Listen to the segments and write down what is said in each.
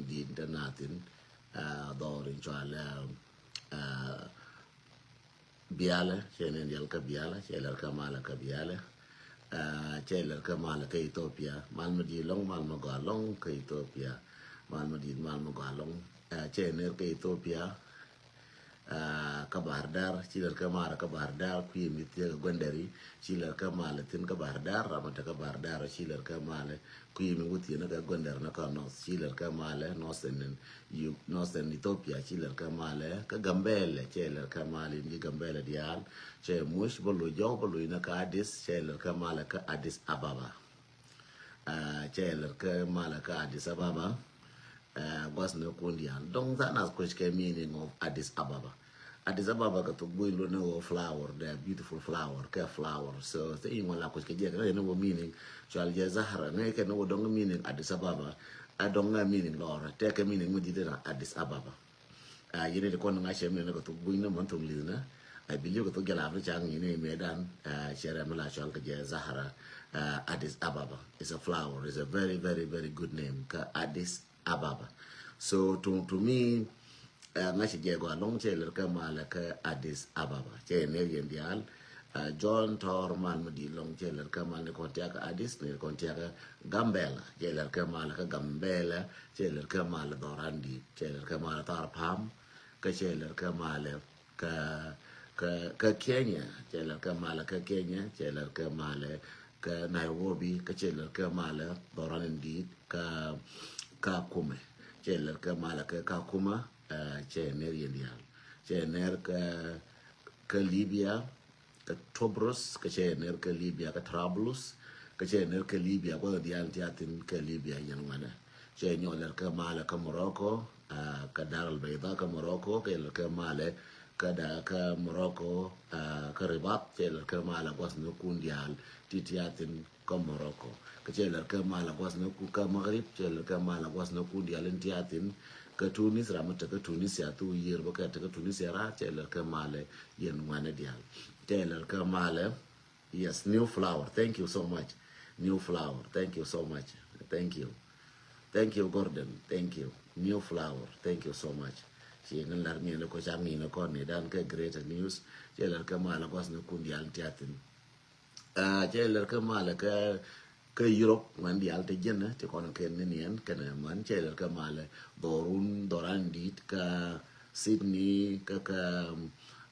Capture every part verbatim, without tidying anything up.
Di̱t in te nathin, ah, dhɔr in cual, ah, ah, Bialɛ, cɛ nɛn dial kä Bialɛ, cɛ lɛr kä malɛ kä Bialɛ. Ah, cɛ lɛr kä malɛ kä Ethiopia. Mal mi di̱t lɔŋ, mal mi gɔaa lɔŋ kä Ethiopia. Mal mi di̱t, mal mi gɔaa lɔŋ. Ah, cɛ ner kä Ethiopia. Ah, kä Bahar Dar, ci lɛr kä malɛ kä Bahar Dar, kui̱ mi thiek kä Gondari, ci lɛr kä malɛ thin kä Bahar Dar, ram mi te kä Bahar Dar, ci lɛr kä malɛ, kui̱ mi wä thiek ni kä Gondari ni kä North, ci lɛr kä malɛ, Northern, Northern Ethiopia, ci lɛr kä malɛ, kä Gambɛlɛ, cɛ lɛr kä malɛ in ji̱ Gambɛlɛ diaal, cɛ muc bä loc jɔw bä loc ni kä Addis, cɛ lɛr kä malɛ kä Addis Ababa. Ah, cɛ lɛr kä malɛ kä Addis Ababa. Ah, gua̱th ni kun diaal. Dɔŋ than as kuec kɛ meaning of Addis Ababa. Addis Ababa kɛ thuk buny lo ni wä flower, the beautiful flower, kɛ flower. So, thing in wala kuec kɛ jɛ kɛ ni wä meaning. Cual jɛ Zahra, ni kɛ ni wä dɔŋ meaning Addis Ababa. A dɔŋ ŋa meaning lɔrɛ. Tɛkɛ meaning mi di̱t na Addis Ababa. Ah, yini di kɔn ŋa cɛ mi ni kɛ thuk buny ni mɔn thuk li̱th ni. I believe kɛ thuk jɛ lap ni cang yini mi dan. Ah, cɛ rɛ mi la cual kɛ jɛ Zahra. Ah, Addis Ababa. It's a flower. It's a very, very, very good name. Kä Addis Ababa. So to, to me, ah, ŋa cɛ jɛ gɔaa lɔŋ cɛ lɛr kä malɛ kä Addis Ababa. Cɛ ner yɛn diaal. Ah, John Tɔr mal mi di̱t lɔŋ cɛ lɛr kä mal ni kɔn tiak kä Addis, ni kɔn tiak kä Gambɛla. Cɛ lɛr kä malɛ kä Gambɛla. Cɛ lɛr kä malɛ dhɔran di̱t. Cɛ lɛr kä malɛ thar pam. Kä cɛ lɛr kä malɛ kä, kä, kä Kenya. Cɛ lɛr kä malɛ kä Kenya. Cɛ lɛr kä malɛ kä Nairobi. Kä cɛ lɛr kä malɛ dhɔran in di̱t kä, kä Kakuma. Cɛ lɛr kä malɛ kä Kakuma. Ah, cɛ ner yɛn diaal. Cɛ ner kä, kä Libya. Kä Tobruk, kä cɛ ner kä Libya, kä Trablus, kä cɛ ner kä Libya, gua̱th diaal ti a thin kä Libya yɛn ŋuɛnɛ. Cɛ nyɔk lɛr kä malɛ kä Morocco, ah, kä Dar al Baida kä Morocco, kä lɛr kä malɛ kä da kä Morocco, ah, kä Ribat, cɛ lɛr kä malɛ gua̱th ni kun diaal ti ti a thin kä Morocco. Kä cɛ lɛr kä malɛ gua̱th ni kun kä Maghrib, cɛ lɛr kä malɛ gua̱th ni kun diaal in ti a thin kä Tunis, ram mi te kä Tunisia thu yier bä kä te kä Tunisia ra, cɛ lɛr kä malɛ yɛn ŋuɛnɛ diaal. Cɛ lɛr kä malɛ. Yes, new flower. Thank you so much. New flower. Thank you so much. Thank you. Thank you, Gordon. Thank you. New flower. Thank you so much. Ci ŋän lar mi ni ko ca ŋi̱n ko ni dan kä greater news. Cɛ lɛr kä malɛ gua̱th ni kun diaal ti a thin. Ah, cɛ lɛr kä malɛ kä, kä Europe, man diaal ti jɛn, ti kɔn kɛn ni niɛn, kɛn man, cɛ lɛr kä malɛ, dhorun, dhoran dit, kä Sydney, kä, kä,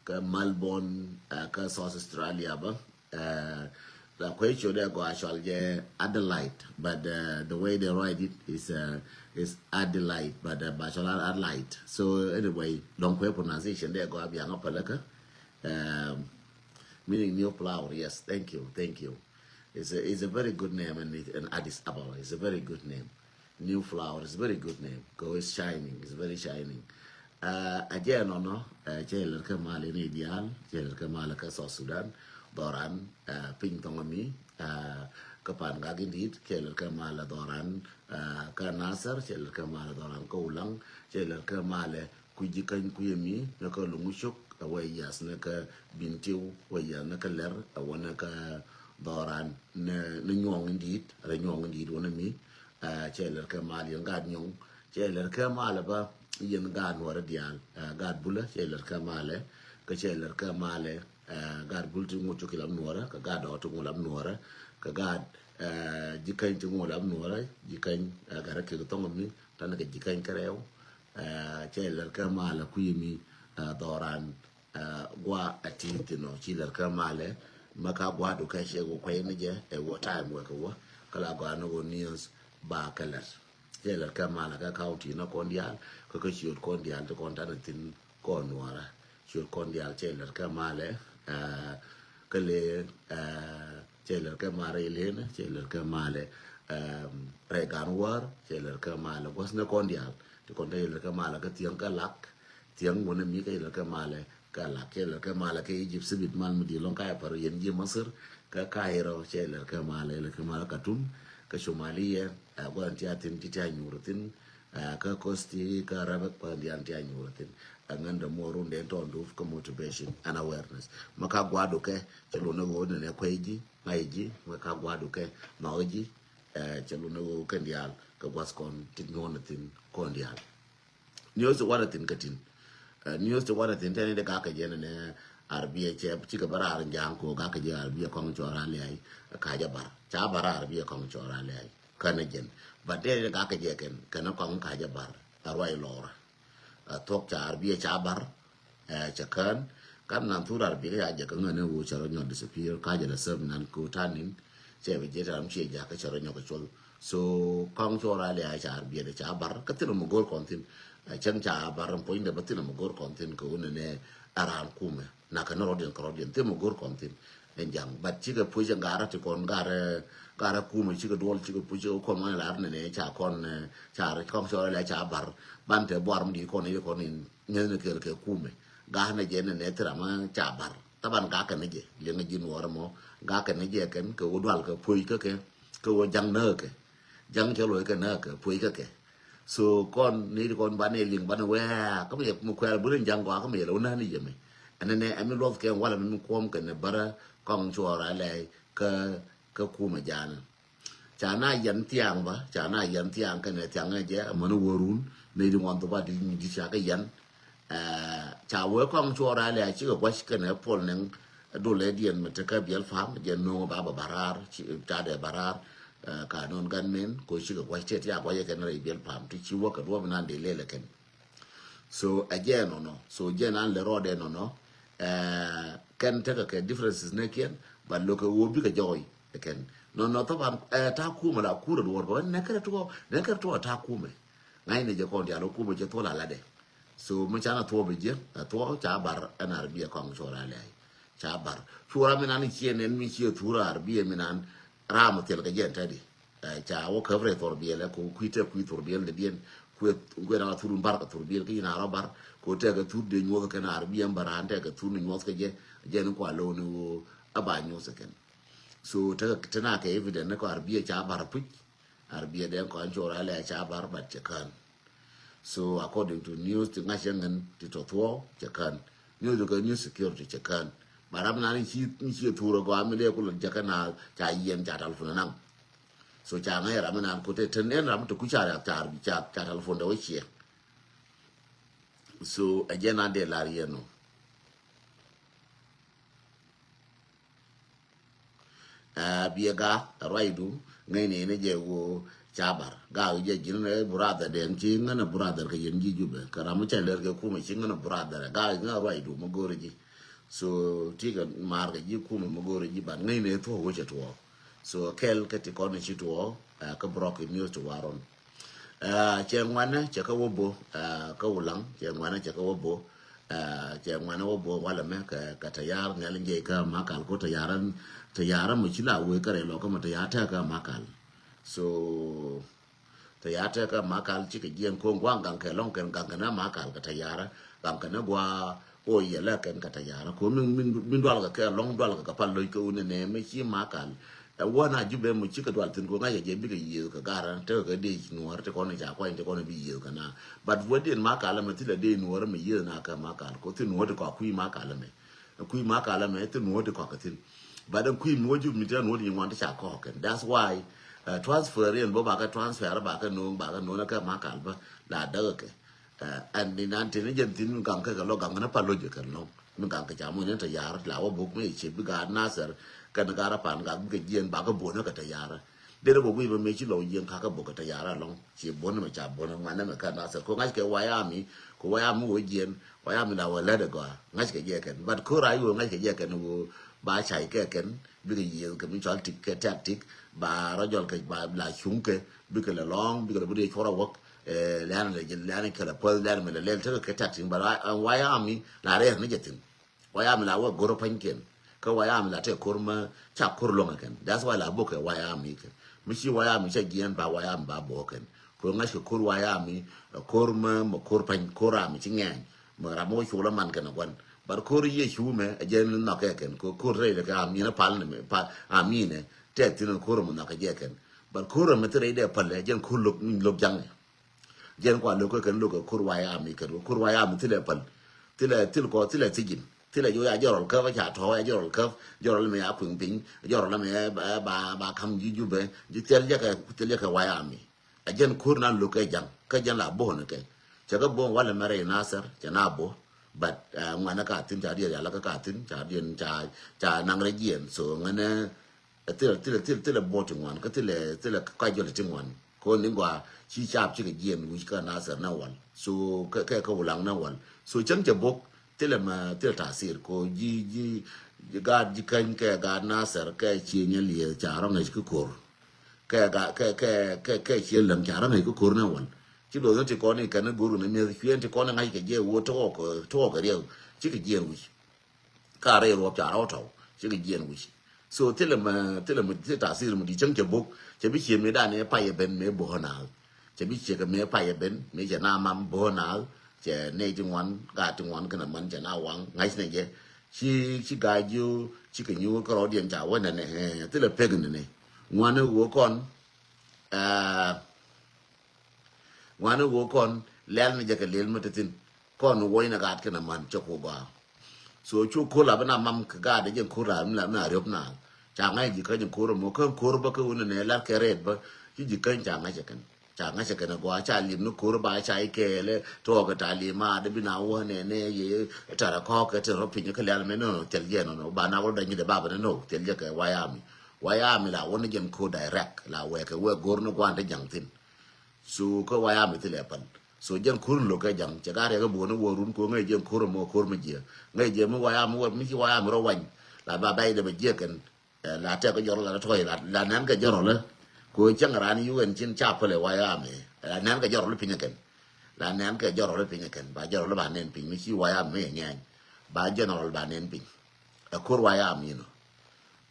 kä Melbourne, ah, kä South Australia ba. Ah, la kuɛ ciö dɛ gɔaa cɔal jɛ Adelaide, but, uh, the way they write it is, uh, is Adelaide, but, uh, ba cɔal Adelaide. So anyway, lɔŋ kuɛ pronunciation dɛ gɔaa biaŋ a pälä kä. Um, meaning new flower, yes, thank you, thank you. It's a, it's a very good name, and it, and Addis Ababa is a very good name. New flower is very good name. Go is shining, is very shining. Uh, a jɛ nɔnɔ, uh, cɛ lɛr kä malɛ ni diaal, cɛ lɛr kä malɛ kä South Sudan, dhoran, uh, piny thɔŋ mi, uh, kä pan gak in dit, cɛ lɛr kä malɛ dhoran, uh, kä Nasser, cɛ lɛr kä malɛ dhoran kä Ulang, cɛ lɛr kä malɛ Ku ji̱ käny ku yɛ mi ni kä luŋ cuk, a wä yath ni kä Bintiu, wä yath ni kä Lɛr, a wä ni kä dhoran ni, ni nyuɔŋ in dit, rɛ nyuɔŋ in dit wä ni mi, a, cɛ lɛr kɛ mal yɛn gaat nyuɔŋ, cɛ lɛr kɛ mal ba yɛn gaat nuɔrɛ diaal, a, gaat bulä, cɛ lɛr kɛ mal, kä cɛ lɛr kɛ mal, a, gaat bul ti ŋut cuk ilam nuɔrɛ, kä gaat dɔɔt ti ŋut lam nuɔrɛ, kä gaat, a, ji̱ käny ti ŋut lam nuɔrɛ, ji̱ käny, a, gat rɛ kek thɔŋ mi, tanɛ kɛ ji̱ käny kɛ rɛw, Ɛ, cɛ lɛr kɛ malɛ kui̱ mi, ɛ, dhɔran, ɛ, gua a ti thin ɔ, ci lɛr kɛ malɛ, mɛ ka gua du kɛ cɛ gu kuɛy ni jɛ, ɛ, wä time wɛ kɛ wä, kä la gua ni wä news ba kɛ lɛr. Cɛ lɛr kɛ malɛ kɛ county ni kɔn diaal, kä kä ciöt kɔn diaal ti kɔn tanɛ thin kɔn nuɔrɛ. Ciöt kɔn diaal cɛ lɛr kɛ malɛ, ɛ, kä le, ɛ, cɛ lɛr kɛ malɛ ilen, cɛ lɛr kɛ malɛ, ɛ, rɛ gan war, cɛ lɛr kɛ malɛ gua̱th ni kɔn diaal. Ti kɔn te ilɛr kɛ malɛ kä thiäŋ kä lak, thiäŋ wunɛ mi kä ilɛr kɛ malɛ kä lak, cɛ ilɛr kɛ malɛ kä Egypt sibit mal mi di lɔŋ ka ipar yɛn ji̱ Masir, kä Cairo, cɛ ilɛr kɛ malɛ, ilɛr kɛ malɛ Khartoum, kä Somalia, ɛ, gua̱n ti a thin ti ti a nyuur thin, ɛ, kä Kosti, kä Arabik, gua̱n ti a nyuur thin. Ɛ ŋän dɛ muɔr run dee tɔn duuf kä motivation and awareness. Mɛ ka gua̱du kɛ, cɛ lun ni ɣöö nɛnɛ kuɛy ji̱, ŋa̱c ji̱, mɛ ka gua̱du kɛ, nhɔk ji̱, Cɛ lun ni ɣöö kɛn diaal kɛ gua̱th kɔn ti nyuɔ̱n ni thin kɔn diaal. News ti wanɛ thin kä tin. News ti wanɛ thin tɛni di gakɛ jɛ ni nɛ Arabia cɛ cikɛ bä raar in ja̱a̱ŋ ko gakɛ jɛ Arabia kɔŋ cɔɔr a liay. Ka̱c a bar ca bar Arabia kɔŋ cɔɔr a liay känɛ jɛn. But tɛni di gakɛ jɛ kɛn kɛn kɔŋ ka̱c a bar a ruac lɔɔra. Thuɔ̱k ca Arabia ca bar. Cɛ kään kam nan thur Arabia kä ya jɛ kä ŋän ni wu cɛ rɔ nyɔk disappear ka jɛ la sɛp nan ko tanin. Cɛ bi jɛ taram ciɛ jakä cɛ rɔ nyɔk col. So kɔŋ cɔɔr a liay ca Arabia de ca bar kä thin mɛ go̱r kɔn thin. Cɛn ca bar puɔ̱ny de bä thin mɛ go̱r kɔn thin kɛ wun ni nɛ aran kumɛ. Na kɛ ni rɔdiɛn kɛ rɔdiɛn thin mɛ go̱r kɔn thin. Ɛn jaŋ but cikɛ puc ɛn garä ti kɔn garä garä kumɛ cikɛ duɔl cikɛ puc cikɛ kɔn wan lar ni nɛ ca kɔn ca kɔŋ cɔɔr a liay ca bar. Ban te buar mi di kɔn ni kɔn in nyɛn ni kɛl kɛ kumɛ. Ga̱a̱k ni jɛ ni nɛ thira ma ca bar. Taban ga̱a̱k kɛ ni jɛ liŋ ji̱ nuɔɔr mɔ. Ga̱a̱k kɛ ni jɛ kɛn kɛ wä dual kɛ puc kä kɛ kɛ wä jaŋ näk kɛ. Jaŋ cɛ loc kɛ näk kɛ puc kä kɛ. So kɔn ni di kɔn ban ni liŋ ban ni wɛɛ kä mi yɛ mi kuɛɛr buri jaŋ gɔaa kä mi yɛ lɛ wä näk ni jɛ mi. Ɛn ni nɛ ɛn mi luɔth kɛ walɛ mi mi kuɔm kɛ ni bärä kɔŋ cuɔɔr a lɛy kä kä kumɛ ja̱a̱n. Ca na yɛn thiaŋ bä ca na yɛn thiaŋ kɛnɛ thiaŋ ɛ jɛ amäni wä run. Nɛy di ŋuan thop a di di ca kɛ yɛn. Ca wee kɔŋ cuɔɔr a lɛ a cikɛ gua̱c kɛnɛ puɔl nɛŋ. Dul ɛ diɛn mɛ tekɛ biɛl pam jɛ no̱o̱ŋ ba bɛ barar ca dɛ barar. Ka nɔn gan men ko cikɛ gua̱c tɛt ya gua̱c ɛ kɛn rɛy biɛl pam ti ci wä kɛ duɔp nan dee lɛl ɛ kɛn. So a jɛ nɔnɔ so jɛ nan lɛ rɔɔdɛ nɔnɔ. Kɛn tekɛ kɛ differences ne kiɛn but loke wo bikɛ jɔɔy. Kɛn nɔnɔ thaban ta kumɛ la kurɛ duɔr bä nɛ kɛrɛ tuɔ nɛ kɛrɛ tuɔ ta kumɛ. Ŋa̱cnɛ jɛ kɔn diaal wä kumɛ cɛ thuɔl alatdɛ. So mi canɛ thuɔp ɛ jiɛ ɛ thuɔp ca bar ɛn Arabia kɔŋ cɔɔr a lɛy. Ca bar cura mi nan ciɛ nɛn mi ciɛ thur Arabia mi nan. Ram thil kɛ jɛ tɛdi. Ca wä käp rɛ thor biɛl ɛ ko kui̱ tɛ kui̱ thor biɛl dɛ diɛn. Kuɛ kuɛ na thur bar kɛ thor biɛl kä yin a rɔ bar ko tɛ kɛ thur de nyuɔth kɛ na Arabia bar an tɛ kɛ thur ni nyuɔth kɛ jɛ. Jɛ ni kua lo̱w ni wo a ba nyuɔth kɛn. So tɛ tɛ na kɛ evident ni kɔ Arabia ca bar puc. Arabia dɛn kɔn cɔɔr a lɛ ca bar but cɛ kään. So according to news ti ŋa̱c cɛ ŋän ti tɔ thuɔɔ cɛ kään. News ti kɛ news security cɛ kään. But ram na ni ci ni ci thur a gɔaa mi dee kulɛ jɛ kɛ na ca yɛn ca tal fun naŋ. So ca ŋa̱c ram mi nan ko te ten ɛn ram ti ku ca ca ca ca tal fun dɛ wä ciɛ. So a jɛ na dee lar yɛn no. Aa biɛ ga ruacdu ŋäcni ni jɛ wo ca bar ga jɛ ji̱n ni brother den ci ŋän a brother kɛ yɛn ji̱ Jubɛ kɛ ram mi cɛ lɛr kɛ kumɛ ci ŋän a brother ga ŋä ruacdu mi go̱o̱ri ji̱. So ti kɛ mar kɛ ji̱ kumɛ mi go̱o̱ri ji̱ ban ŋäcni thuɔ̱k wecɛ tuɔɔk. So kɛl kɛ ti kɔn ci tuɔɔk kä brɔk in news ti warɔn. Cɛ ŋuanɛ cɛ kä wä bo kä wulaŋ cɛ ŋuanɛ cɛ kä wä bo. Cɛ ŋuanɛ wä bo walɛ mɛ kɛ tayar ŋɛl jɛ kä makal ko tayar. Tayar mɛ ci la wee kɛ rɛ lɔ kä mɛ tayar tɛ kä makal. So tayar tɛ kä makal ci kɛ jiɛn ko ŋuan gaŋ kɛ lɔŋ kɛn gaŋ kɛ nɛ makal kɛ tayar gaŋ kɛ nɛ gua. O yɛ lɛ kɛn kɛ tayar ko min dual kɛ kɛ lɔŋ dual kɛ kɛ pal loc kɛ wunɛ nɛ mɛ ci makal. Ɛ wä na Jubɛ mɔ cikɛ dual thin ko ŋa̱cɛ jɛ bikɛ yiëëth kɛ garä tekɛ kɛ dee nuɔ̱ɔ̱r ti kɔn ca kuany ti kɔn bi yiëëth kɛ na. But wä diɛn makal ɛmɛ thilɛ dee nuɔ̱ɔ̱r ɛmɛ yiëëth na kɛ makal ko thi nuɔ̱ɔ̱r ti kɔ kui̱ makal ɛmɛ. Kui̱ makal ɛmɛ thi nuɔ̱ɔ̱r ti kɔ kɛ thin. But ɛn kui̱ mi wä Jubɛ mi ti nuɔ̱ɔ̱r ti nyin wan ti ca kɔɔk kɛn that's why. Transfer in bä bakɛ transfer bakɛ no̱o̱ŋ bakɛ no̱o̱ŋ kɛ makal bä la däk kɛ. Ɛn ni nan tini jɛn thin mi gaŋ kɛ kɛ lɔ gaŋ ni pa lo̱c kɛ lɔŋ mi gaŋ kɛ ca muc ni tayar la wä buk mi ci bi gaat Nasir kɛn gaat a pan gak bikɛ jiɛn bakɛ buɔ̱n kɛ tayar. Dee rɛ bä guiy bä mi ci lɔ jiɛn kakɛ buk kɛ tayar alɔŋ ci buɔ̱n mɛ ca buɔ̱n ŋuan ni mɛ kɛ Nasir ko ŋa̱c kɛ wayami ko wayami wä jiɛn wayami la wä lɛt ɛ gɔaa ŋa̱c kɛ jɛ kɛn but ko ray wä ŋa̱c kɛ jɛ kɛn wä ba cay kɛ kɛn. Bikɛ yiëëth kɛ mi cɔal tik kɛ tactic ba rɔ jɔl kɛ ba la cuŋ kɛ bikɛ lɛ lɔŋ bikɛ lɛ bi dee cuɔr a wäk. Lɛn lɛ lɛn kɛ lɛ päth lɛn mɛ lɛ lɛl tekɛ kɛ tactic ba wayami la rɛɛr ni jɛ thin. Wayami la wä go̱r pa̱nykiɛn kä wayami la tɛ ko̱r mä ca ko̱r luɔ̱ŋ kɛn that's why la bok kɛ wayami kɛn mi ci wayami cɛ jiɛn ba wayami ba bok kɛn. Ko̱r ŋa̱c kɛ ko̱r wayami ko̱r mä mɛ ko̱r pa̱ny ko̱r ami ci ŋɛɛny. Mɛ ram mɛ wä col aman kɛn a guan. But ko̱r Yecu mɛ a jɛn ni nhɔk kɛ kɛn ko̱r ko̱r rɛy lɛ kɛ amin a pal ni mɛ pal amin ɛ tɛk thin ko̱r mɛ nhɔk kɛ jɛ kɛn. But ko̱r mɛ thi rɛy dɛ pal ɛ jɛn ko̱r lok lok jaŋ ɛ. Jɛn kua lok kɛ kɛn lok kɛ ko̱r wayami kɛn ko̱r wayami thilɛ pal. Thilɛ thil kɔ thilɛ thijin. Thilɛ ji̱ wä ya jɔrɔl käp, ca tɔ̱ ya jɔrɔl käp, jɔrɔl mi ya kui̱ŋ piny, jɔrɔl mi ya ba, ba, ba ka̱m ji̱ Jubɛ, ji̱ thil jɛ kɛ, thil jɛ kɛ White Army. A jɛn ko̱r na lo̱k kɛ ja̱ŋ, kä jɛn la bo̱o̱n kɛ. Cɛ kɛ bo̱o̱n walɛ mɛ rɛy Nasir, cɛ na bo̱o̱. But, uh, ŋuanɛ ka thi̱n, ca diɛn yalä kä ka thi̱n, ca diɛn ca, ca naŋ rɛ jiɛn. So ŋänɛ, thilɛ, thilɛ, thilɛ, thilɛ bo̱o̱ ti ŋuan, kä thilɛ, thilɛ ka jɔl ti ŋuan. Ko ni gɔaa, ci cap cikɛ jiɛn wi̱c kä Nasir na wal. So kɛ, kɛ, kɛ Wulaŋ na wal. So cäŋ cɛ bo̱k, thilɛ ma, thilɛ tasir. Ko ji̱, ji̱, ji̱ gaat ji̱ käny kɛ gaat Nasir kɛ cie nyɛ liɛ ca rɔ ŋäc kä ko̱r. Kɛ gaat, kɛ, kɛ, kɛ, kɛ cie läŋ ca rɔ ŋäc kä ko̱r na wal. Ci luɔth ni ti kɔn ni kɛn ni go̱r ni mi̱eth cuɛn ti kɔn ni ŋa̱c kɛ jiɛ woo tɔɔk, tɔɔk kɛ riɛk. Cikɛ jiɛn wi̱c. Ka rɛy ruɔp ca rɔ tɔw. Cikɛ jiɛn wi̱c. So thilɛ ma, thilɛ ma, thilɛ tasir ma di cäŋ cɛ bo̱k. Cɛ bi cie mëë dan ni pay ɛ ben mëë bo̱o̱ naath. Cɛ bi ciek mëë pay ɛ ben, mëë cɛ na mam bo̱o̱ naath, cɛ nɛy ti ŋuan, gaat ti ŋuan kɛnɛ män cɛ na waŋ, ŋa̱c nɛ jɛ. Ci, ci gaat ji̱, ci kɛ nyuur kärɔɔdiɛn ca wä nɛnɛ, eh, thilɛ pek nɛnɛ. Ŋuan i̱ ɣöö kɔn, eh, ŋuan i̱ ɣöö kɔn, lɛl ni jɛ kɛ lel mi ti thi̱n. Kɔn wuɔ̱cnɛ gaat kɛnɛ män cɛ ku gɔaa. So cu ko̱r la bi na mam kɛ gaat jɛ ko̱r la mi la mi a riop na. Ca ŋa̱c ji̱ kä jɛ ko̱r mɔ kä ko̱r bä kä wunɛ nɛ lar kɛ rɛt bä. Ci ji̱ kä ca ŋa̱c kɛn. Ca ŋa̱c kɛn gɔaa ca lim ni ko̱r ba ca ikɛɛlɛ tɔɔk ta lim a de bi na wä nɛ nɛ yɛ tara kɔɔk kɛ te rɔ piny kä lial mɛ nɔ thil jɛ nɔ nɔ ba na wä dɔny de ba bɛ nɔ thil jɛ kɛ White Army. White Army la wä ni jɛn ko̱r direct la wɛ kɛ wɛ go̱r ni guan te jaŋ thin. So kä White Army thilɛ pal. So jɛn ko̱r lo̱k kɛ ja̱ŋ cɛ ka riɛk kä buɔ̱n wä run ko ŋäc jɛn ko̱r mɔ ko̱r mi jiɛ. Ŋäc jɛ mi White Army wä mi ci White Army rɔ wany. La ba bɛy de bɛ jiɛ kɛn. Eh, la tɛk kä jɔr la tɔy la, la nɛn kɛ jɔr lɛ. Ko cɛŋ ran yu ɛn cin ca pal ɛ White Army. La nɛn kɛ jɔr lɛ piny kɛn. La nɛn kɛ jɔr lɛ piny kɛn. Ba jɔr lɛ ba nɛn piny mi ci White Army mi ŋɛny. Ba general ba nɛn piny. Ɛ ko̱r White Army inɔ.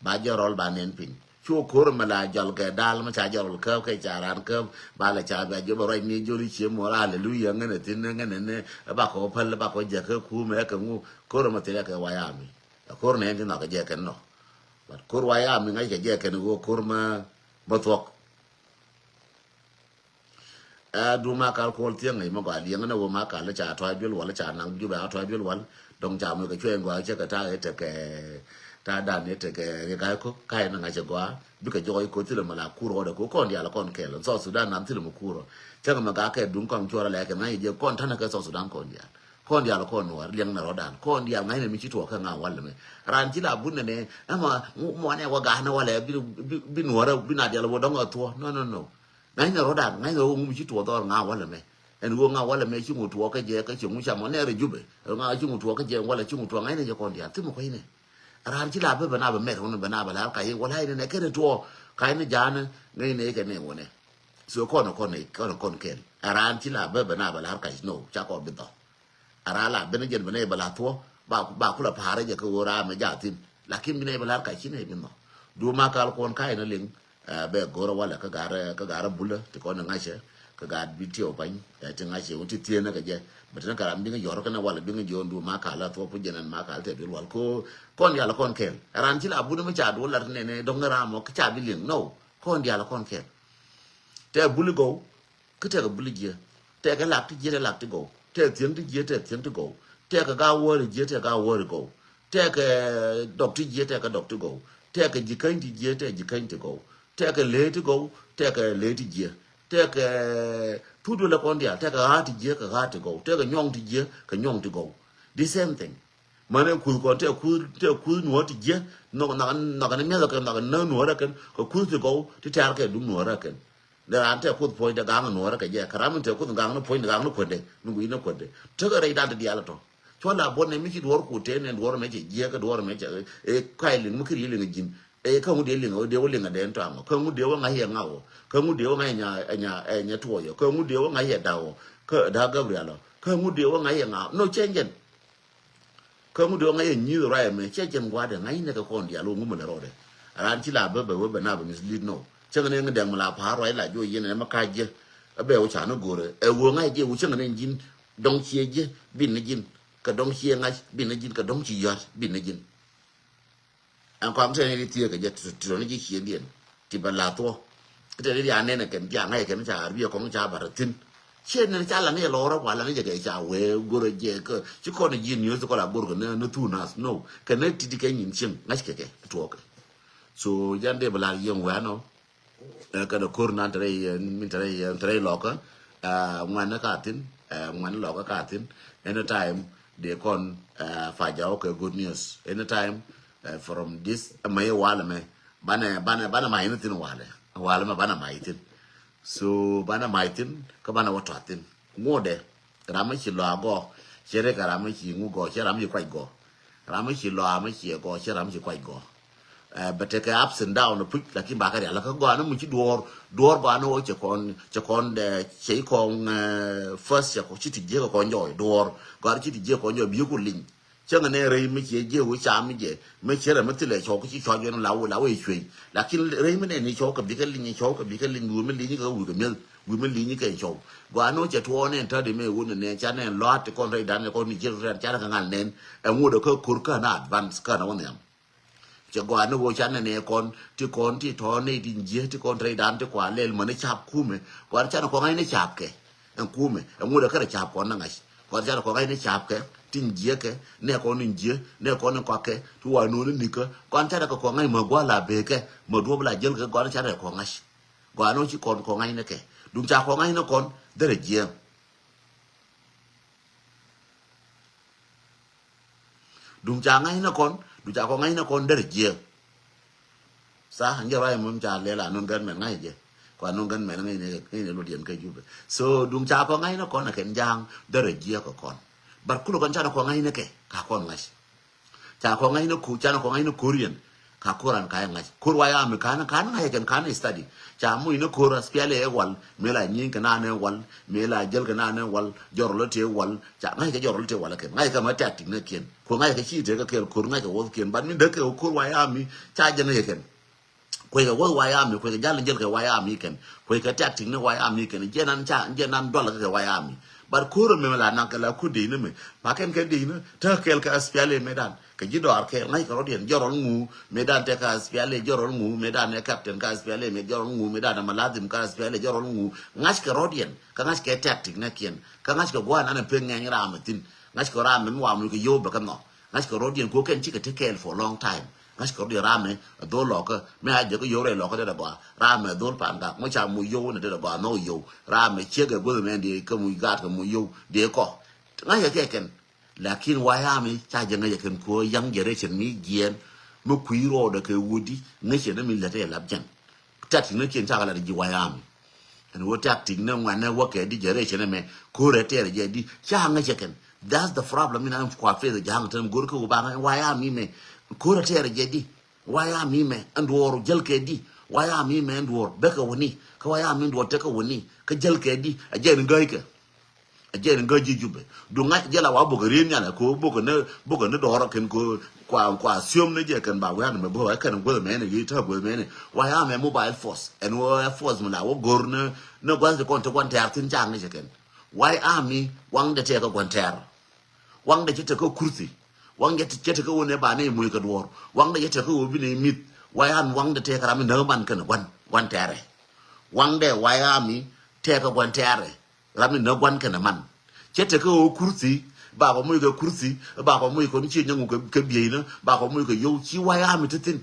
Ba jɛ rɔl ba nɛn piny. Cu ko̱r mɛ la jɔl kɛ dal mɛ ca jɛ rɔl käp kɛ ca ran käp. Ba lɛ ca bɛ jɛ bɛ ruac ni jɔl i̱ cie muɔr aleluya ŋänɛ thi̱n ŋänɛ ni. Ɛ ba kɔ päl ba kɔ jɛ kä kumɛ kɛ ŋu. Ko̱r mɛ thilɛ kɛ White Army. Ɛ ko̱r nɛn ti nhɔk kɛ jɛ kɛn nɔ. But ko̱r White Army ŋa̱c kɛ jɛ kɛn ɣöö ko̱r mɛ bä thuɔk. Ɛ du Makal kuɔl thiäŋ ŋäc mi gɔaa liɛŋ ni wä Makal ca tɔ̱a̱c duel wal ca naŋ Jubɛ a tɔ̱a̱c duel wal. Dɔ̱ŋ ca moc kɛ cuɛɛny gɔaa cɛ kɛ ta̱a̱ ɛ tekɛ ta̱a̱ dan ɛ tekɛ riɛk a ko̱k ka̱c ni ŋa̱c ɛ gɔaa. Bikɛ jɔk ɛ ko̱ thilɛ mɛ la kur ɣɔdɛ ko̱ kɔn diaal kɔn kɛl. South Sudan nam thilɛ mɛ kur ɔ. Cäŋ mɛ gak kɛ duŋ kɔn cuɔrɛ lɛ kɛ ŋa̱c ɛ jɛ kɔn ta̱nɛ kɛ South Sudan kɔn diaal. Kɔn diaal kɔn nuɔr liɛŋ ni rɔ̱dan. Kɔn diaal ŋa̱c ni mi ci tuɔɔk kɛ ŋa̱ wal mɛ. Ran ci la bun nɛ nɛ ɛmɔ muɔnɛ wä ga̱a̱n wal ɛ bi, bi, bi nuɔrɛ bi na diaal wä dɔ̱ŋ ɛ thuɔ. No, no, no. Ŋa̱cnɛ rɔ̱dan, ŋa̱cnɛ ɣöö ŋu ci tuɔɔk dhɔr ŋa̱ walɛ mɛ. Ɛn ɣöö ŋa̱ walɛ mɛ ci ŋu tuɔɔk kä jɛ kä ci ŋu ca mɔ nɛɛr ɛ Jubɛ. Ŋa̱ ci ŋu tuɔɔk kä jɛ walɛ ci ŋu tuɔɔk ŋa̱cnɛ jɛ kɔn diaal thimɛ kuecnɛ. Raan ci la bä bɛ na bɛ mɛt ɣɔn bɛ na bɛ la̱r kac walɛ inɛ nɛ kɛn ɛ tuɔɔk kac ni ja̱a̱n ŋäcnɛ kɛ nɛ ɣɔnɛ. So kɔn kɔn kɔn kɔn kɛl. Raan ci la bä bɛ na bɛ la̱r kac no ca kɔn bi dhɔr. A raa la ben jɛn bi nɛy bɛ la thuɔ ba, ba kulɛ pa̱a̱rä jɛ kɛ ɣöö raa mɛ jaathin. Lakin bi nɛy bɛ lar kac ci nɛy bi nhɔk. Du Makal kuɔn ka̱c ni liŋ, eh, bɛ go̱rä walɛ kä ga̱rä, kä ga̱rä bulä ti kɔn ni ŋa̱cä kä ga̱r bi tiɛw pany, eh, ti ŋa̱cä wä ti thieenä kɛ jɛ. Bɛ ti ni kɛ ram bi ŋä yɔr kɛnɛ walɛ bi ŋä jiɔn Du Makal a thuɔ pu jɛn ɛn Makal tɛ duel wal ko kɔn dial kɔn kɛl. Ran ci la bun mi ca duel lat nɛnɛ dɔŋ ram mɔ kä ca bi liŋ. No, kɔn dial kɔn kɛl. Tɛ buli gɔw. Kä tɛkɛ buli jiɛ. Tɛkɛ lak ti jiɛ tɛ lak ti gɔw. Tɛ thiäŋ ti jiɛ tɛ thiäŋ ti gɔw. Tɛkɛ gaa wäri jiɛ tɛ gaa wäri gɔw. Tɛkɛ dɔk ti jiɛ tɛ kä dɔk ti gɔw. Tɛkɛ jikäny ti jiɛ tɛ jikäny ti gɔw. Tɛkɛ lee ti gɔw. Tɛkɛ lee ti jiɛ. Tɛkɛ thut wälɛ kɔn diaal. Tɛkɛ ɣa̱a̱ ti jiɛ kɛ ɣa̱a̱ ti gɔw. Tɛkɛ nyɔŋ ti jiɛ kɛ nyɔŋ ti gɔw. The same thing. Mane kuth kɔn tɛ kuth, tɛ kuth nuɔ̱ɔ̱r ti jiɛ. Nhɔk, nhɔk, nhɔk ni miathɛ kɛn, nhɔk ni nuɔ̱ɔ̱r kɛn. Kɛ kuth ti gɔw ti tɛ̈r kɛ duŋ nuɔ̱ɔ̱r kɛn. Dee raan tɛ kuth puɔ̱nydɛ gaŋ nuɔɔrä kɛ jɛ, kɛ ram in tɛ kuth gaŋ ni puɔ̱nydɛ gaŋ ni kuändɛ, mi gui̱c ni kuändɛ. Tekɛ rɛydan ti diaal tɔ. Cuɔ la buɔt nɛ mi ci duɔ̱ɔ̱r kut tëë nɛ duɔ̱ɔ̱r mɛ cɛ jiɛk, kɛ duɔ̱ɔ̱r mɛ cɛ, ɛ, kac liŋ mi kɛ ri̱ liŋ ji̱n. Ɛ, kä ŋut dee liŋ, dee wä liŋ ɛ dee tɔaŋ ɔ. Kä ŋut dee wä ŋa̱c yɛ ŋa̱w ɔ. Kä ŋut dee wä ŋa̱c yɛ nya, ɛ, nya, ɛ, nya tuɔɔc ɔ. Kä ŋut dee wä ŋa̱c yɛ da̱w ɔ. Kä da̱k Gabriel ɔ. Kä ŋut dee wä ŋa̱c yɛ ŋa̱w. No change ɛn. Kä ŋut dee wä ŋa̱c yɛ nyi̱i̱th ruac ɛmɛ, cɛ jɛn gua̱a̱dɛ ŋa̱c nɛ kɛ kɔn diaal wä ŋumɛ lɛ rɔɔdɛ. Raan ci la bä bɛ wä bɛ na bɛ mislead nɔ. Cäŋ nɛ ŋä dɛŋ mi la pa̱a̱r ruac la juɔc yɛn ɛmɛ ka̱c jɛ. Ɛ bɛ wä ca ni go̱rɛ. Ɛ wä ŋa̱c jɛ wä cäŋ nɛ ji̱n dɔ̱ŋ ciɛ jɛ bin ni ji̱n. Kɛ dɔ̱ŋ ciɛ ŋa̱c bin ni ji̱n. Kɛ dɔ̱ŋ ci yɔ̱a̱t bin ni ji̱n. Ɛn kɔam tɛn ni thiee kɛ jɛ ti tɔni ji̱ ciëndiɛn ti bɛ la̱th wä. Tɛn ni dia nɛn kɛn dia ŋa̱c kɛn ca arbiɛ kɔŋ ca bar thi̱n. Ciɛ ni ca la ni lɔrä wa la ni jɛ kɛ ca wee gurɛ jɛ kɛ ci kɔn ji̱ ni yoth kɔn a gurɛ kɛ ni ni thu nas no kɛ ni titi kɛ nyin cieŋ ŋa̱c kɛ kɛ tuɔkɛ. So jan dee bɛ la yieŋ wee anɔ. Kɛn a kor nan tɛrɛ yɛ min tɛrɛ yɛ tɛrɛ lɔkä. Ŋuan ni ka thin, ŋuan ni lɔkä ka thin. Anytime de kɔn fa jaw kɛ good news anytime. From this mɛ ye walɛ mɛ banɛ banɛ banɛ ma yini thin walɛ walɛ mɛ banɛ ma yithin. So banɛ ma yithin kä banɛ wä tɔathin ŋuɔdɛ. Ram mi ci lɔa gɔ cɛ rek ram mi ci ŋu gɔ cɛ ram mi ci kuac gɔ. Ram mi ci lɔa mi ci gɔ cɛ ram mi ci kuac gɔ. Bɛ tekɛ ups and down puc lakin bakɛ rial kä gɔani mi ci duɔɔr duɔɔr gɔani wä cɛ kɔn cɛ kɔn dɛ cɛ kɔn. First cɛ kɔn ci ti jiɛ kɔn jɔy duɔɔr gɔani ci ti jiɛ kɔn jɔy bi ku liŋ. Cäŋ nɛ rɛy mi ciɛ jiɛ wä cam mi jɛ mi ciɛ rɛ mi thilɛ cɔw kä ci cɔc yɔn la wä la wä cuey. Lakin rɛy mi nɛ ni cɔw kɛ bikɛ liŋ cɔw kɛ bikɛ liŋ wä mi liŋ kɛ wä kɛ miɛl wä mi liŋ kɛ cɔw. Gɔani wä cɛ tuɔɔ nɛ tɔ̱ di mɛ wä nɛ nɛ ca nɛ lɔat ti kɔn rɛy dan nɛ kɔn ni jiɛ rɛy dan ca nɛ kɛ ŋal nɛn. Ɛ ŋut ɛ kä kor kä na advance kä na wä nhiam. Cɛ gɔaa ni ɣöö ca nɛn ɛ kɔn ti kɔn ti tɔ̱ nɛy ti jiɛ ti kɔn rɛydan ti kua lɛl mäni ca̱p kumɛ. Gɔaa ni ca ni kɔn ŋa̱c ni ca̱p kɛ ɛn kumɛ ɛn ŋut ɛ kärɛ ca̱p kɔn ni ŋa̱c. Gɔaa ni ca ni kɔn ŋa̱c ni ca̱p kɛ ti jiɛ kɛ nɛ kɔn ni jiɛ nɛ kɔn ni kɔakɛ ti wa nööni nikä. Gɔaa ni ca ni kɛ kɔn ŋa̱c mä gua̱a̱ la bekɛ mä duɔ̱p la jäl kɛ gɔaa ni ca ni kɛ kɔn ŋa̱c. Gɔaa ni ci kɔn kɔn ŋa̱c ni kɛ duŋ ca kɔn ŋa̱c ni kɔn derɛ jiɛ. Duŋ ca ŋa̱cnä kɔn duŋ ca kɔn ŋa̱cnä kɔn derɛ jiɛ. Sa njɛ ruac mum ca lɛl a nun gän mɛn ŋa̱c jɛ. Kua nun gän mɛn ŋa̱cnɛ ŋa̱cnɛ ludiɛn kä Jubɛ. So duŋ ca kɔn ŋa̱cnä kɔn a kɛn ja̱a̱ŋ derɛ jiɛ kɛ kɔn. But kulɛ kɔn ca ni kɔn ŋa̱cnä kɛ ka kɔn ŋa̱c. Ca kɔn ŋa̱cnä ku ca ni kɔn ŋa̱cnä koriɛn. Ka koran ka yɛ ŋa̱c kor wa ya mi kan kan ŋa̱c kɛn kan study. Ca muc ni kor aspiali ɛ wal mi la nyieny kɛ nan ɛ wal mi la jäl kɛ nan ɛ wal. Jɔr lɔ tëë wal ca ŋa̱c kɛ jɔr lɔ tëë wal kɛn ŋa̱c kɛ ma tactic ni kiɛn. Kor ŋa̱c kɛ ci tëë kɛ kɛɛl kor ŋa̱c kɛ wuɔth kiɛn ban mi däk kɛ kor wa ya mi ca jɛ ŋa̱c kɛn. Kuec kɛ wuɔth wa ya mi kuec kɛ jal ni jäl kɛ wa ya mi kɛn kuec kɛ tactic ni wa ya mi kɛn jɛ nan ca jɛ nan dual kɛ kɛ wa ya mi. But kor mi la nan kɛ la ku dei ni mi ma kɛn kɛ dei ni tɛ kɛɛl kɛ aspiali mi dan. Kɛ ji̱ dɔaar kɛɛl ŋa̱ckɛ rɔ̱diɛn jɔrɔl ŋu mëëdan tɛ kä aspiali jɔrɔl ŋu mëëdan ɛ captain kä aspiali mëë jɔrɔl ŋu mëëdan ɛ maladhim kä aspiali jɔrɔl ŋu. Ŋa̱ckɛ rɔ̱diɛn kä ŋa̱ckɛ tactic nɛ kiɛn kä ŋa̱ckɛ gua̱a̱n an ɛ pek ŋɛny ram ɛ thi̱n. Ŋa̱ckɛ ram ɛ mi wa muc kɛ yio̱w bɛ kä nhɔk. Ŋa̱ckɛ rɔ̱diɛn ku kɛn cikɛ te kɛɛl for long time. Ŋa̱ckɛ rɔ̱diɛn ram ɛ dhol lɔkä mɛ a jɛ kä yio̱w rɛy lɔkä tetdɛ gɔaa ram ɛ dhol pan gak mɔ ca muc yio̱w nɛ tetdɛ gɔaa nhɔk yio̱w ram ɛ ciek ɛ guäth mɛn diɛ kä muc gaat kɛ muc yio̱w diɛ kɔ. Ŋa̱ckɛ kɛ kɛn. Lakin wayami ca jɛ ŋäcɛ kɛn kuɔ young generation mi jiɛn mi kui̱ rɔɔdɛ kɛ wudi ŋäcɛ ni mi lät ɛ lap jɛn. Tactic ni kiɛn cakɛ lat ji̱ wayami. Ɛn wä tactic ni ŋuan ni wä kɛ di generation mɛ ko̱rɛ tɛɛr jɛ di ca ŋäcɛ kɛn. That's the problem in an kua faith ja̱a̱ŋ tɛn go̱r kä wä ba ŋäc wayami mɛ ko̱rɛ tɛɛr jɛ di. Wayami mɛ ɛn duɔɔr jäl kɛ di wayami mɛ ɛn duɔɔr bäkɛ wä ni kä wayami ɛn duɔɔr tekɛ wä ni kä jäl kɛ di a jɛ ni gäykɛ. A jɛ ni gä ji̱ Jubɛ. Duŋ ŋa̱c jɛ la wa bokɛ ri̱n nhial ɛ ko̱ bokɛ ni bokɛ ni dɔɔrä kɛn ko̱ kua kua siom ni jɛ kɛn ba wian mɛ bokɛ kɛn guäth mɛni yi tɛ guäth mɛni. Wa ya mɛ mobile force ɛn wä force mi la wä go̱r ni ni gua̱th ti kɔn ti gua̱n tɛɛr thi̱n ca ŋi̱cɛ kɛn. Wa ya mi waŋdɛ tɛɛr kɛ gua̱n tɛɛr. Waŋdɛ cɛ tekɛ kurthi. Waŋdɛ cɛ tekɛ wä ni ba ni muc kɛ duɔ̱ɔ̱r. Waŋdɛ cɛ tekɛ wä bi ni mi̱th. Wa ya mi waŋdɛ tɛɛr kɛ ram mi näk man kɛn gua̱n gua̱n tɛɛrɛ. Waŋdɛ wa ya mi tɛɛr kɛ gua̱n tɛɛrɛ. Ram ni nä gua̱n kɛnɛ man. Cɛ tekɛ ɣöö kurthi, bakɔ moc kɛ kurthi, bakɔ moc kɔn ci nyɛŋu kɛ bieyna, bakɔ moc kɛ yio̱w, ci wayami te thi̱n.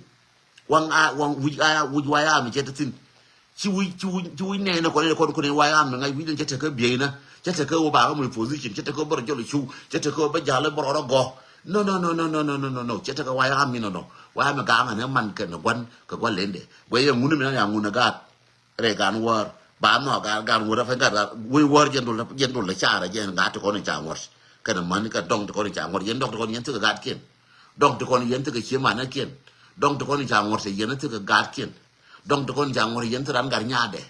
Waŋ a, waŋ wi̱c a, wi̱c wayami cɛ te thi̱n. Ci wi̱c, ci wi̱c, ci wi̱c nɛɛnɛ kɔn, kɔn, kɔn wayami ŋa̱c wi̱c ni cɛ tekɛ bieyna, cɛ tekɛ ɣöö bakɔ moc position, cɛ tekɛ ɣöö bärɔ jɔl cu, cɛ tekɛ ɣöö bä ja̱l bärɔ rɔ gɔ. No, no, no. Cɛ tekɛ wayami nɔ, nɔ. Wayami gaŋɛ ni man kɛnɛ gua̱n, kɛ gua̱n lendɛ. Guɛ yɛ ŋuni mi na ya ŋuni gaat. Rɛy gan wäär ba nhɔk gan gan wäär a fɛn gat gat wec wäär jɛn dol jɛn dol la carɛ jɛn gat ti kɔn in ca ŋuɔ̱t. Kɛn män kɛ dɔŋ ti kɔn in ca ŋuɔ̱t yɛn dɔŋ ti kɔn yɛn thikɛ gatkiɛn. Dɔŋ ti kɔn yɛn thikɛ ciemanäkiɛn. Dɔŋ ti kɔn in ca ŋuɔ̱t yɛn thikɛ gatkiɛn. Dɔŋ ti kɔn in ca ŋuɔ̱t yɛn thi ran gat nyaadɛ.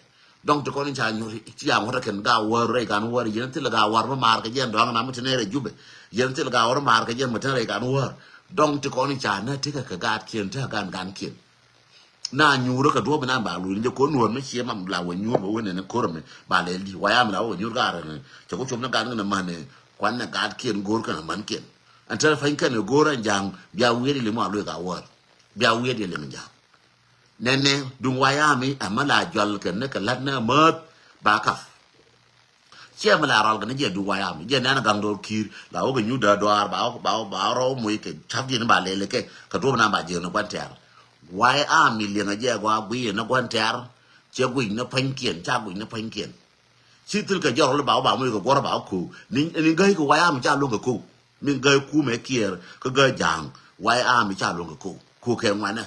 Dɔŋ ti kɔn in ca ŋuɔ̱t ca ŋuɔ̱t kɛn ga wäär rɛy gan wäär yɛn thilɛ ga wäär mi maar kɛ jɛn dɔaŋ na mi ti nɛy rɛy Jubɛ. Yɛn thilɛ ga wäär maar kɛ jɛn mi ti nɛy rɛy gan wäär. Dɔŋ ti kɔn in ca nä tikɛ kɛ gatkiɛn ti kɛ gan gankiɛn. Na nyuurä kɛ duɔ̱ɔ̱p inan ba luny jɛ ko̱n nuɔ̱ɔ̱r mi cie mam la wä nyuur bä wen nɛn ko̱r mi ba lɛl di wayam la wä nyuur gaar ni cɛ ku cop ni gat ni män ni kuan ni gatkiɛn go̱o̱r kɛn mänkiɛn. Ɛn tɛr pany kɛn go̱o̱r ɛn ja̱a̱ŋ bia wi̱i̱ di lim wa luek a wäär bia wi̱i̱ di lim ja̱a̱ŋ. Nɛn ni duŋ wayam mi ɛmɛ la jual kɛn ni kɛ la̱t ni mäth ba kap. Ciɛ mi la rɔl kɛ ni jɛ du White Army, jɛ nɛn gaŋ do̱r ki̱i̱r la wä kɛ nyut däär dɔaar ba wä, ba wä, ba wä rɔ moc kɛ ca̱p ji̱n ba lɛl kɛ kɛ duɔ̱p nan ba jiɛk ni gua̱n tɛ̈r. White Army liɛŋɛ jɛ gɔaa guic ni gua̱n tɛ̈r. Cɛ guic ni pua̱nykiɛn, ca guic ni pua̱nykiɛn. Ci thil kɛ jɔr wä ba wä ba moc kɛ guɔ̱r ba wä ko̱o̱k. Ni, ni gäi kɛ White Army ca luäŋ kɛ ko̱o̱k. Min gäi kumɛ Kiɛɛr kä gäi Ja̱a̱ŋ, White Army ca luäŋ kɛ ko̱o̱k. Ko̱o̱k kɛ ŋuanɛ.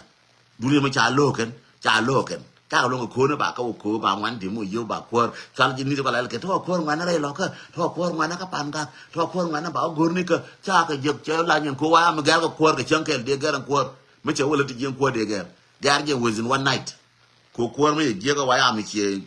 Duni mi ca lo̱o̱kɛn, ca lo̱o̱kɛn. Ca lo̱ŋ ko̱o̱ni ba kä wä ko̱o̱ ba ŋuan di̱m wä yio̱w ba kuäär. Cual ji̱ ni̱th kɔ lɛl kɛ ti wä kuäär ŋuanä rɛy lɔkä, ti wä kuäär ŋuanä kä pan gak, ti wä kuäär ŋuanä ba wä go̱rni kä. Ca kɛ jiäk cɛ la nyin ko̱o̱ wa mi gɛr kɛ kuäär kɛ cäŋ kɛl diɛ gɛr ɛn kuäär. Mi cɛ wä lɛ ti jiɛn kuäär diɛ gɛr. Gɛr jɛ within one night. Ko̱o̱ kuäär mi yɛ jiäk ɛ wa ya mi ciɛ